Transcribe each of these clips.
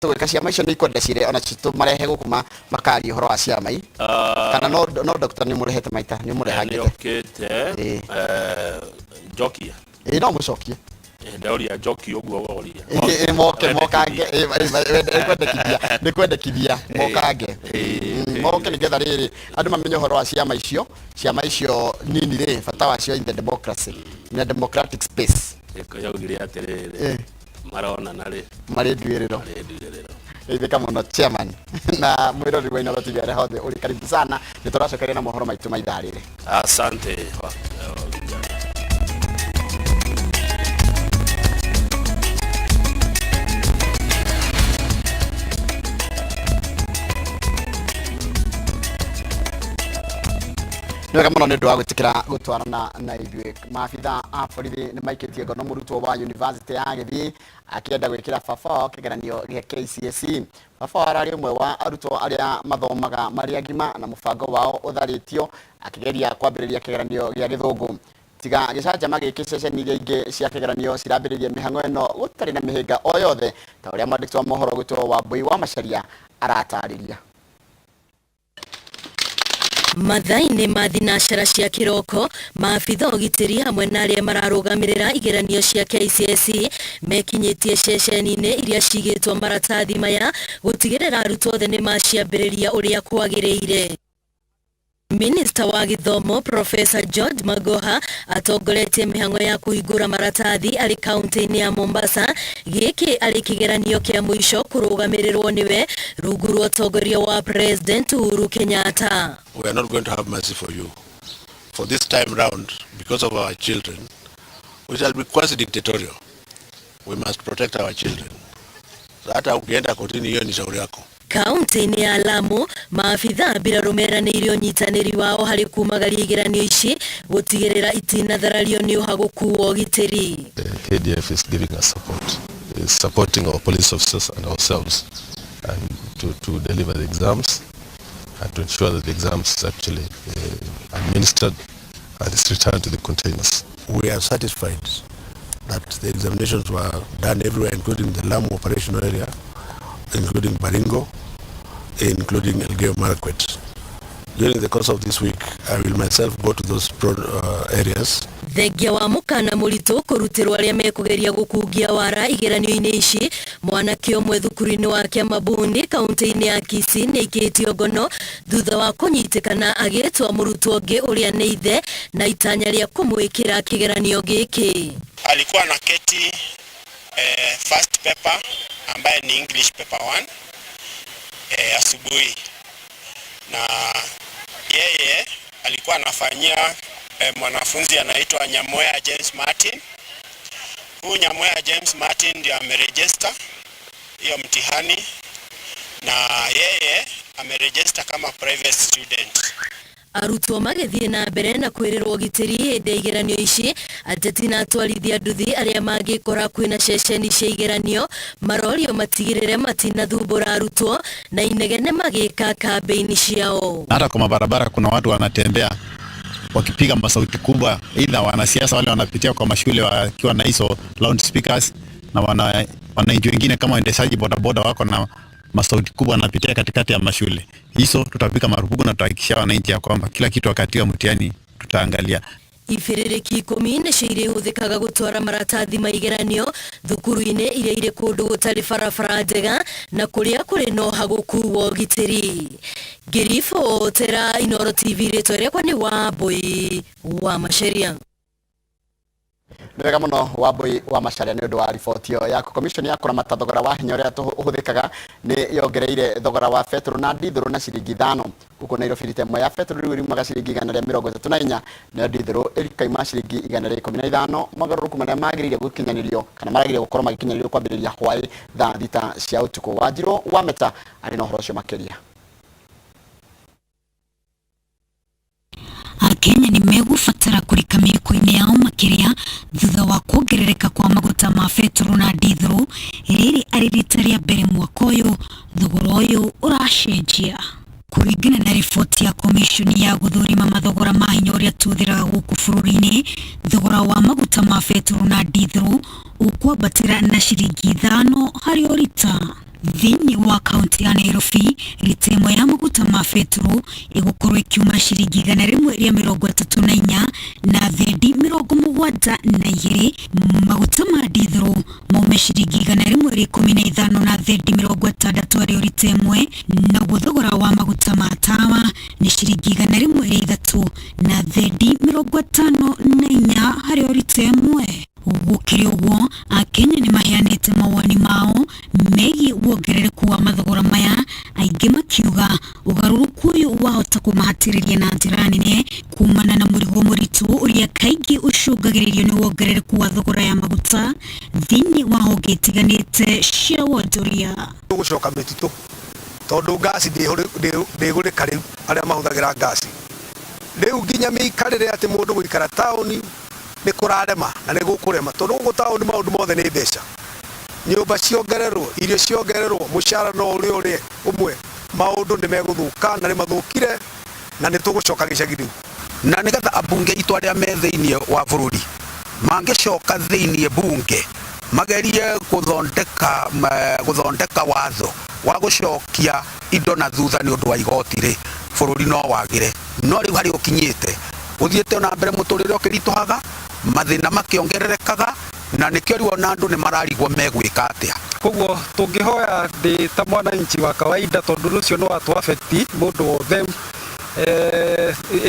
Tũgwĩka ciama icio nĩ ikwenda cire ona citũmarehe gũkũ makaria ũhoro wa ciama i kana no doctor nĩ mũrehete maita nĩ mũrehangĩte. Nĩokĩte. Njokie? Ĩĩ, no mũcokie. Ndauria njoki ũguo woria. Ĩ, moke mokange. Ĩ, nĩ kwendekithia, nĩ kwendekithia mokange. Moke nĩgetha rĩrĩ andũ mamenye ũhoro wa ciama icio, ciama icio nini rĩ bata wacio in the democracy, in a democratic space. Yaugire atĩrĩrĩ, maronana rĩ? Marĩ nduĩrĩro. Marĩ nduĩrĩro. Geithĩka mũno chairman na mwĩroreri wa Inooro TV arĩa hothe ũrĩ, karibu sana, nĩ tũracokeria na mohoro maitũ ma ithaa rĩrĩ. Asante. Nĩ wega mũno nĩ ũndũ wa gwĩtĩkĩra gũtwarana na ithuĩ. Maabitha a borithi nĩ maikĩtie ngono mũrutwo wa yunivasĩtĩ ya Gĩthii akĩenda gwĩkĩra baba wao kĩgeranio gĩa KCSE. Baba wao ararĩ ũmwe wa arutwo arĩa mathomaga marĩ agima na mũbango wao ũtharĩtio akĩgeria kwambĩrĩria kĩgeranio gĩa Gĩthũngũ. Tiga gĩcanjama gĩkĩ, ceceni iria ingĩ cia kĩgeranio cirambĩrĩria mĩhang'o ĩno gũtarĩ na mĩhĩnga o yothe ta ũrĩa mwandĩki wa mohoro gwĩtwo Wambui wa Macharia aratarĩria. Mathaa-inĩ ma thinacara cia kĩroko, maabitha ũgitĩri hamwe na arĩa mararũgamĩrĩra igeranio cia KCSE mekinyĩtie ceceni-inĩ iria cigĩtwo maratathi maya gũtigĩrĩra arutwo othe nĩ maciambĩrĩria ũrĩa kwagĩrĩire. Minista wa gĩthomo Professor George Magoha atongoretie mĩhang'o ya kũhingũra maratathi arĩ kaunti-inĩ ya Mombasa, gĩkĩ arĩ kĩgeranio kĩa mũico kũrũgamĩrĩrwo nĩwe rungu rwa ũtongoria wa President Uhuru Kenyatta. We are not going to have mercy for you. For this time round, because of our children, we shall be quasi dictatorial. We must protect our children. Hata ukienda kotini, hiyo ni shauri yako. Kaunti-inĩ ya Lamu, maabitha mbirarũ meranĩire ũnyitanĩri wao harĩ kumagaria igeranio ici gũtigĩrĩra itinatharario nĩ ũhagũku wa ũgitĩri. The KDF is giving us support, is supporting our police officers and ourselves and to deliver the exams and to ensure that the exams is actually administered and is returned to the containers. We are satisfied that the examinations were done everywhere, including the Lamu operational area, including Baringo, including Elgeyo Marakwet. During the course of this week, I will myself go to those areas. Thengia wa mũkana mũritũ kũrutĩrwo arĩa mekũgeria gũkungia wara igeranio-inĩ ici, mwanake ũmwe thukuru-inĩ wa Kĩamabuni kaunti-inĩ ya Kisii nĩ aikĩtio ngono thutha wa kũnyitĩkana agĩtwa mũrutwo ũngĩ ũrĩa nĩ ithe na itanya rĩa kũmwĩkĩra kĩgeranio gĩkĩ. Alikuwa na keti first paper ambaye ni English paper 1 asubuhi, na yeye alikuwa anafanyia mwanafunzi anaitwa Nyamoya James Martin. Huyu Nyamoya James Martin ndio ameregister hiyo mtihani na yeye ameregister kama private student. Arutwo magĩthiĩ na mbere na kwĩrĩrwo ũgitĩri hĩndĩ ya igeranio ici, ateti na atwarithia nduthi arĩa mangĩkora kwĩna ceceni cia igeranio marorio matigĩrĩre matinathumbũra arutwo na inegene magĩka kambĩini ciao. Hata kwa mabarabara kuna watu wanatembea wakipiga masauti kubwa, aidha wanasiasa wale wanapitia kwa mashule wakiwa na hizo loudspeakers, na wananchi wengine kama waendeshaji bodaboda wako na masauti kubwa wanapitia katikati ya mashule. Hizo tutapiga marufuku na tutahakikishia wananchi ya kwamba kila kitu wakati wa mtihani tutaangalia. Ibĩrĩrĩki 10 nĩcio irĩhũthĩkaga gũtwara maratathi ma igeranio thukuru-inĩ iria irĩ kũndũ gũtarĩ barabara njega na kũrĩa kũrĩ na ũhagũku wa ũgitĩri. Ngĩribotera Inooro TV, rĩtwa rĩakwa nĩ Wambui wa Macharia. Nĩ wega mũno Wambui wa Macharia nĩ ũndũ wa riboti ĩyo yaku. Commission ya kũramata thogora wa hinya ũrĩa ũhũthĩkaga nĩ yongereire thogora wa betũrũ na ndithũrũ na ciringi 5. Gũkũ Nairobi rita ĩmwe ya betũrũ rĩu ĩriumaga ciringi 134, nayo ndithũrũ ĩkaima ciringi 115. Mogarũrũku marĩa magĩrĩire gũkinyanĩrio kana maragĩrĩire gũkorwo magĩkinyanĩrio kwambĩrĩria hwaĩ thaa 6 cia ũtukũ. Wanjirũ wa Meta arĩ na ũhoro ũcio makĩria. Akenya nĩ megũbatara kũrika mĩhuko-inĩ yao makĩria thutha wa kuongerereka kwa maguta ma betũrũ na ndithũrũ, rĩrĩ arĩ rita rĩa mbere mwaka ũyũ thogora ũyũ ũracenjia. Kũringana na riboti ya komishoni ya gũthũrima mathogora ma hinya ũrĩa tũhũthĩraga gũkũ bũrũri-inĩ, thogora wa maguta ma betũrũ na ndithũrũ ũkwambatĩra na ciringi 5 harĩ o rita. Thĩinĩ wa kaunti ya Nairobi, rita ĩmwe ya maguta ma betũrũ ĩgũkorwo ĩkiuma ciringi 134 na thendi 72, maguta ma ndithũrũ maume ciringi 115 na thendi 60 harĩ o rita ĩmwe, naguo thogora wa maguta ma tawa nĩ ciringi 103 na thendi 54 harĩ o rita ĩmwe. Gũkĩrĩ ũguo, Akenya nĩ maheanĩte mawoni mao megiĩ wongerereku wa mathogora maya, aingĩ makiuga ũgarũrũku ũyũ wahota kũmahatĩrĩria na njĩra nene kumana na mũrigo mũritũ ũrĩa kaingĩ ũcũngagĩrĩrio nĩ wongerereku wa thogora ya maguta thĩinĩ wa honge itiganĩte cia wonjoria. Tũgũcoka mĩtitũ tondũ ngasi ndĩgũrĩka rĩu, arĩa mahũthagĩra ngasi rĩu nginya mĩikarĩre atĩ mũndũ gũikara taũni nĩ kũrarema na nĩ gũkũrema tondũ gũkũ taũni maũndũ mothe nĩ mbeca, nyũmba ciongererwo, irio ciongererwo, mũcara no ũrĩa ũrĩa ũmwe, maũndũ nĩ megũthũka na nĩ mathũkire na nĩ tũgũcoka gĩcagi rĩu. Na nĩgetha ambunge itũ arĩa me thĩinĩ wa bũrũri mangĩcoka thĩinĩ bunge magerie gũthondeka watho wa gũcokia indo na thutha nĩ ũndũ wa igoti rĩ, bũrũri no wagĩre. No rĩu harĩa ũkinyĩte ũthiĩte na mbere mũtũrĩre ũkĩritũhaga, mathĩna makĩongererekaga, na nĩkĩo rĩu ona andũ nĩ mararigwo megwĩka atĩa. Koguo tũngĩhoya ndĩ ta mwananchi wa kawaida tondũ ũcio no watu affect mũndũ wothe,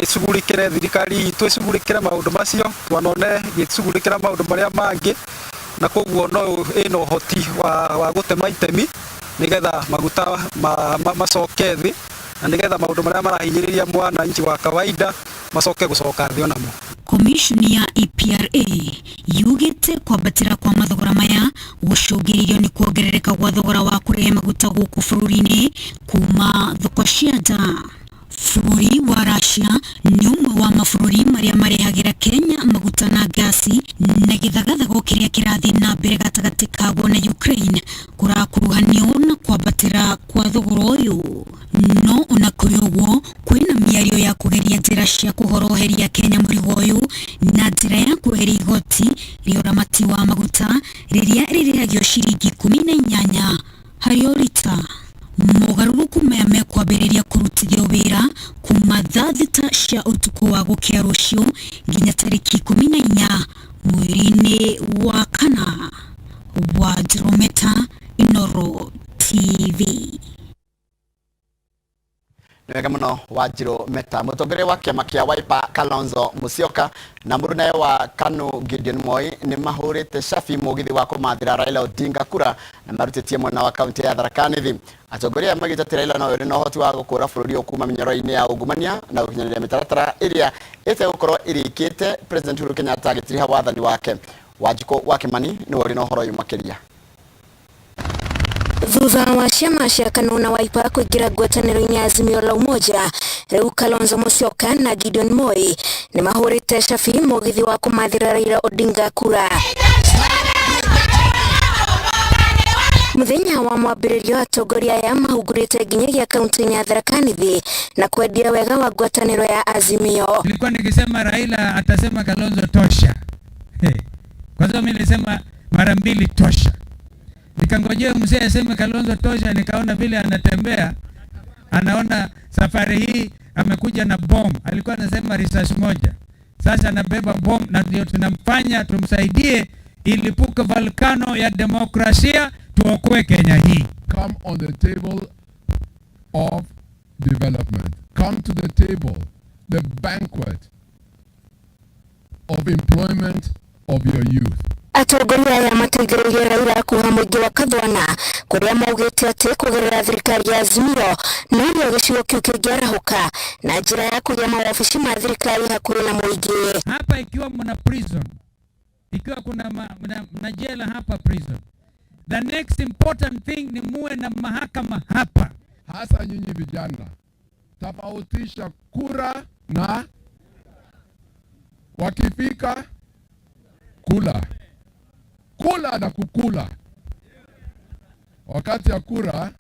ĩcugurĩkĩre thirikari itũ, ĩcugurĩkĩre maũndũ macio, twanone ĩgĩcugurĩkĩra maũndũ marĩa mangĩ, na koguo no ĩna ũhoti wa gũtema itemi nĩgetha maguta macoke thĩ na nĩgetha maũndũ marĩa marahinyĩrĩria mwananchi wa kawaida macoke gũcoka thĩ onamo. Komishoni ya EPRA yugĩte kwambatĩra kwa mathogora maya gũcũngĩrĩirio nĩ kuongerereka gwa thogora wa kũrehe maguta gũkũ bũrũri-inĩ kuma thoko cia nja. Bũrũri wa Russia nĩ ũmwe wa mabũrũri marĩa marehagĩra Kenya maguta na ngasi, na gĩthagathago kĩrĩa kĩrathiĩ na mbere gatagatĩ kaguo na Ukraine kũrakuruhanio na kwambatĩra kwa thogora ũyũ. No ona kũrĩ ũguo, kwĩna mĩario ya kũgeria njĩra cia kũhoroheria Kenya mũrigo ũyũ na njĩra ya kweheria igoti rĩa ũramati wa maguta rĩrĩa rĩrĩhagio ciringi 18 harĩ o rita. Mogarũrũku maya mekwambĩrĩria kũrutithio wĩra kuma thaa 6 cia ũtukũ wa gũkĩa rũciũ nginya tarĩki 14 mweri-inĩ wa 4. Wa Njorometa, Inooro TV. Nĩ wega mũno Wanjirũ Meta. Mũtongoria wa kĩama kĩa Wiper Kalonzo Musyoka na mũrunawe wa KANU Gideon Moi nĩ mahũrĩte cabi mũgithi wa kũmathĩra Raila Odinga kura na marutĩtie mwena wa kaunti ya Tharaka Nithi. Atongoria aya maugĩte atĩ Raila no ũrĩ na ũhoti wa gũkũra bũrũri ũyũ kuma mĩnyororo-inĩ ya ungumania na gũkinyanĩria mĩtaratara ĩrĩa ĩtegũkorwo ĩrĩkĩte President Uhuru Kenyatta agĩtiriha wathani wake. Wanjikũ wa Kimani nĩwe ũrĩ na ũhoro ũyũ makĩria. Thutha wa ciama cia KANU na Wiper kũingĩra ngwatanĩro-inĩ ya Azimio la Umoja, rĩu Kalonzo Musyoka na Gideon Moi nĩ mahũrĩte cabi mũgithi wa kũmathĩra Raila Odinga kura. Mũthenya wa mwambĩrĩrio atongoria aya mahungurĩte nginyagia kaunti-inĩ ya Tharaka Nithi na kwendia wega wa ngwatanĩro ya Azimio. Nilikuwa nikisema Raila atasema Kalonzo tosha. Hey. Kwa sababu mimi nilisema mara mbili tosha. Nikangojea mzee aseme Kalonzo tosha, nikaona vile anatembea, anaona safari hii amekuja na bomb. Alikuwa anasema risasi moja, sasa anabeba bomb, na ndio tunamfanya tumsaidie ilipuke volcano ya demokrasia, tuokoe Kenya hii. Come on the table of development. Come to the table, the banquet of employment of your youth. Atongoria aya mateithĩrĩirie Raila kuha mũingĩ wa Kathwana kũrĩa maugĩte atĩ kũgerera thirikari ya Azimio norĩo gĩcigo kĩu kĩngĩarahũka na njĩra ya kũgĩa mawabici ma thirikari hakuhĩ na mũingĩ. Hapa ikiwa mna prison, ikiwa kuna mna jela hapa prison, the next important thing ni muwe na mahakama hapa. Hasa nyinyi vijana, tofautisha kura na wakifika kula. Kula na kukula. Wakati ya kura,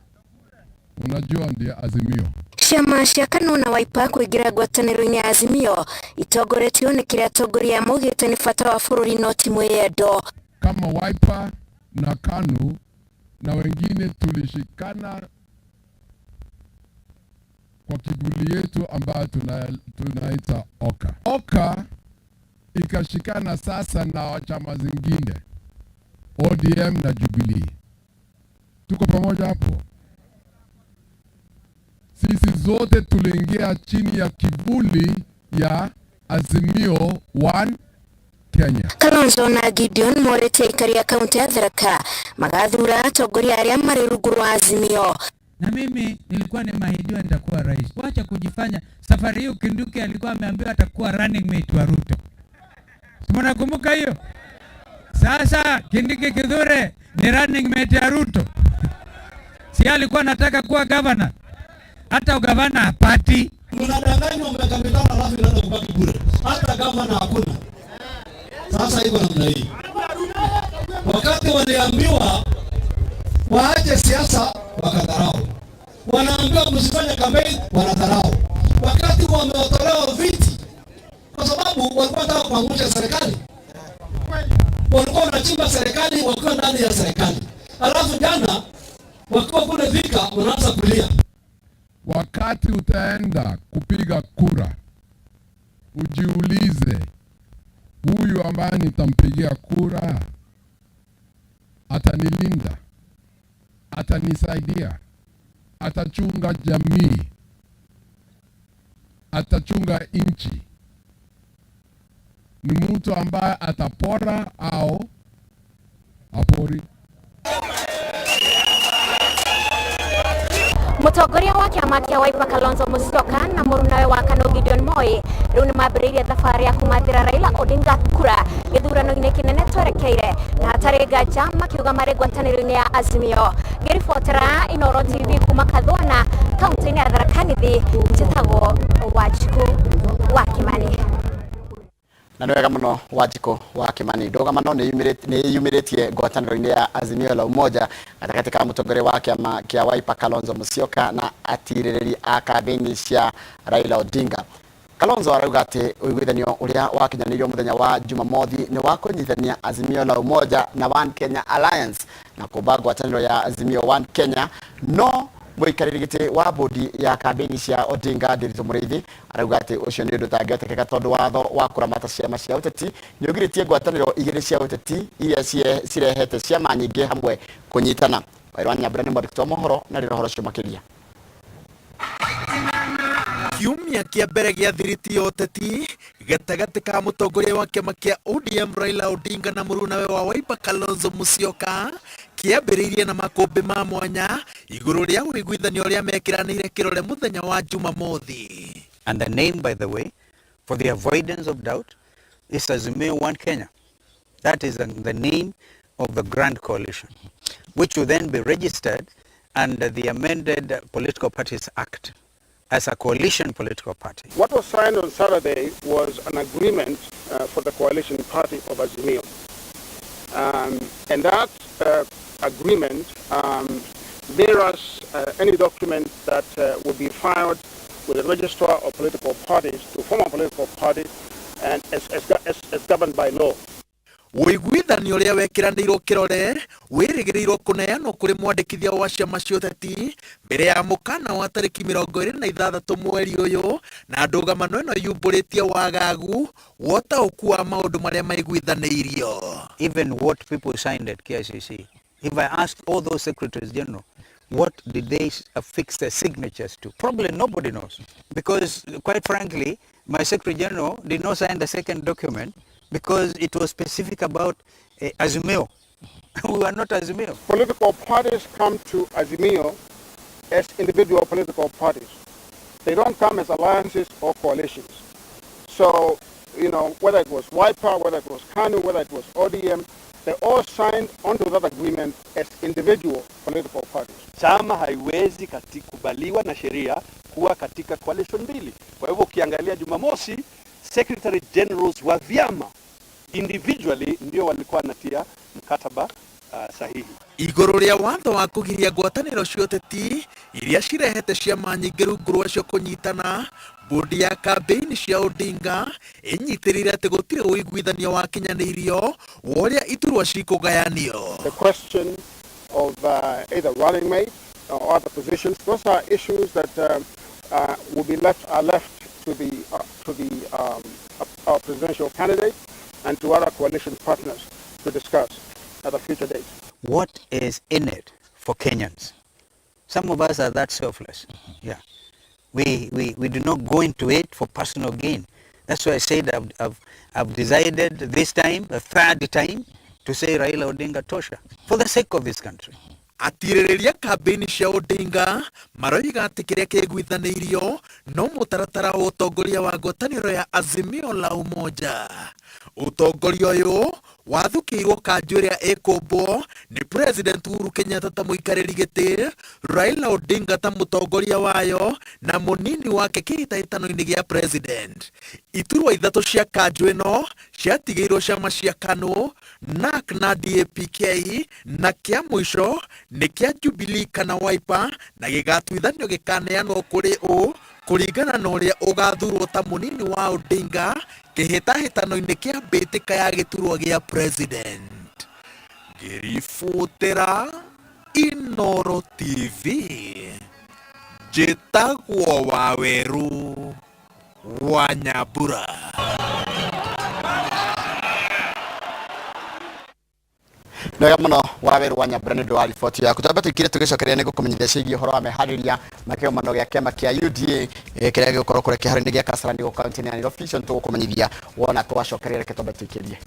unajua ndiye Azimio. Ciama cia KANU na Wiper kũingĩra ngwatanĩro-inĩ ya Azimio itongoretio nĩ kĩrĩa atongoria maugĩte nĩ bata wa bũrũri no ti mwĩyendo. Kama Wiper na KANU na wengine tulishikana kwa kivuli yetu ambayo tunaita OKA. OKA ikashikana sasa na chama zingine ODM na Jubilee. Tuko pamoja hapo. Sisi zote tuliingia chini ya kivuli ya Azimio One Kenya. Kalonzo na Gideon morĩtie aikari a kaunti ya Tharaka magathura atongoria arĩa marĩ rungu rwa Azimio. Na mimi nilikuwa nimeahidiwa nitakuwa rais. Wacha kujifanya. Safari hiyo Kindiki alikuwa ameambiwa atakuwa running mate wa Ruto. Si mnakumbuka hiyo? Sasa Kindiki Kithure ni running mate ya Ruto. Si alikuwa anataka kuwa governor? Hata ugavana hapati. Mnadanganywa miaka 5 alafu inaanza kubaki bure. Hata gavana hakuna. Sasa iko namna hii. Wakati waliambiwa waache siasa wakadharau. Wanaambiwa msifanye kampeni wanadharau. Wakati wametolewa viti kwa sababu walikuwa wanataka kuangusha serikali. Walikuwa wanachimba serikali wakiwa ndani ya serikali. Alafu jana wakiwa kule Thika wanaanza kulia. Wakati utaenda kupiga kura, ujiulize, huyu ambaye nitampigia kura atanilinda, atanisaidia, atachunga jamii, atachunga nchi. Ni mtu ambaye atapora au apori? Mũtongoria wa kĩama kĩa Wiper Kalonzo Musyoka na mũrunawe wa KANU Gideon Moi rĩu nĩ mambĩrĩirie thabarĩ ya kũmathĩra Raila Odinga kura gĩthurano-inĩ kĩnene twerekeire, na hatarĩ nganja makiuga marĩ ngwatanĩro-inĩ ya Azimio. Ngĩribotera Inooro TV kuma Kathwana kaunti-inĩ ya Tharaka Nithi, njĩtagwo Wanjikũ wa Kimani. Na nĩ wega mũno Wanjikũ wa Kimani. Ndũgamano nĩ yumĩrĩtie ngwatanĩro-inĩ ya Azimio la Umoja gatagatĩ ka mũtongoria wa kĩama kĩa Wiper Kalonzo Musyoka na atirĩrĩri a kambĩini cia Raila Odinga. Kalonzo arauga atĩ ũiguithanio ũrĩa wakinyanĩirio mũthenya wa Jumamothi nĩ wa kũnyitithania Azimio la Umoja na One Kenya Alliance na kũmba ngwatanĩro ya Azimio One Kenya, no mũikarĩri gĩtĩ wa bodi ya kambĩini cia Odinga Ndiritu Mũrĩithi arauga atĩ ũcio nĩ ũndũ ũtangĩhotekeka tondũ watho wa kũramata ciama cia ũteti nĩ ũgirĩtie ngwatanĩro igĩrĩ cia ũteti iria cirehete ciama nyingĩ hamwe kũnyitana. Wairwa Nyambura nĩ mwandĩki wa mohoro na rĩrĩ ũhoro ũcio makĩria. Kiumia kĩa mbere gĩa thiriti ya ũteti gatagatĩ ka mũtongoria wa kĩama kĩa ODM Raila Odinga na mũrunawe wa Wiper Kalonzo Musyoka kĩambĩrĩirie na makũmbĩ ma mwanya igũrũ rĩa ũiguithanio ũrĩa mekĩranĩire kĩrore mũthenya wa Jumamothi. And the name, by the way, for the avoidance of doubt, is Azimio One Kenya. That is the name of the Grand Coalition, which will then be registered under the amended Political Parties Act as a coalition political party. What was signed on Saturday was an agreement for the coalition party of Azimio. And that agreement mirrors any document that will be filed with the registrar of political parties to form a political party and as governed by law. Ũiguithanio ũrĩa wekĩranĩirwo kĩrore wĩrĩgĩrĩirwo kũneanwo kũrĩ mwandĩkithia wa ciama cia ũteti mbere ya mũkana wa tarĩki 26 mweri ũyũ, na ndũgamano ĩno yumbũrĩtie wagagu wa ũtaũku wa maũndũ marĩa maiguithanĩirio. Even what people signed at KICC, if I ask all those secretaries general, what did they affix their signatures to? Probably nobody knows, because quite frankly, my secretary general did not sign the second document because it was specific about Azimio. We are not Azimio. Political parties come to Azimio as individual political parties. They don't come as alliances or coalitions. So, you know, whether it was Wiper, whether it was KANU, whether it was ODM, they all signed onto that agreement as individual political parties. Chama haiwezi kubaliwa na sheria kuwa katika coalition mbili. Kwa hivyo ukiangalia Jumamosi, Secretary Generals wa vyama individually ndio walikuwa wanatia mkataba sahihi. Igũrũ rĩa watho wa kũgiria ngwatanĩro cia ũteti iria cirehete ciama nyingĩ rungu rwacio kũnyitana, bodi ya kambĩini cia Odinga ĩnyitĩrĩire atĩ gũtirĩ ũiguithanio wakinyanĩirio wa ũrĩa iturwa cikũgayanio. The question of either running mate or other positions, those are issues that will be left, are left to the, to the our presidential candidate and to other coalition partners to discuss at a future date. What is in it for Kenyans? Some of us are that selfless. Yeah. We do not go into it for personal gain. That's why I said I've decided this time, the third time, to say Raila Odinga tosha, for the sake of this country. Atirĩrĩria kambĩini cia Odinga maroiga atĩ kĩrĩa kĩiguithanĩirio no mũtaratara wa ũtongoria wa ngwatanĩro ya Azimio la Umoja. Ũtongoria ũyũ wathukĩirwo kanjũ ĩrĩa ĩkũmbwo nĩ President Uhuru Kenyatta ta mũikarĩri gĩtĩ, Raila Odinga ta mũtongoria wayo na mũnini wake kĩhĩtahĩtano-inĩ gĩa president. Iturwa ithatũ cia kanjũ ĩno ciatigĩirwo ciama cia KANU, NARC na DAPK, na kĩa mũico nĩ kĩa Jubilee kana Wiper, na gĩgatuithanio gĩkaneanwo kũrĩ ũ kũringana na ũrĩa ũgathurwo ta mũnini wa Odinga kĩhĩtahĩtano-inĩ kĩa mbĩtĩka ya gĩturwa gĩa president. Ngĩribotera Inooro TV, njĩtagwo Waweru wa Nyambura. Nĩ wega mũno Waweru wa Nyambura nĩ ũndũ wa riboti yaku. Twambe tũikire tũgĩcokereria nĩ gũkũmenyithia ciĩgiĩ ũhoro wa meharĩria ma kĩgomano gĩa kĩama kĩa UDA kĩrĩa gĩgũkorwo kũrĩa kĩharo-inĩ gĩa Kasarani gũkũ kaunti-inĩ ya Nairobi. Icio nĩ tũgũkũmenyithia wona twacokereria, reke twambe tũikĩrie.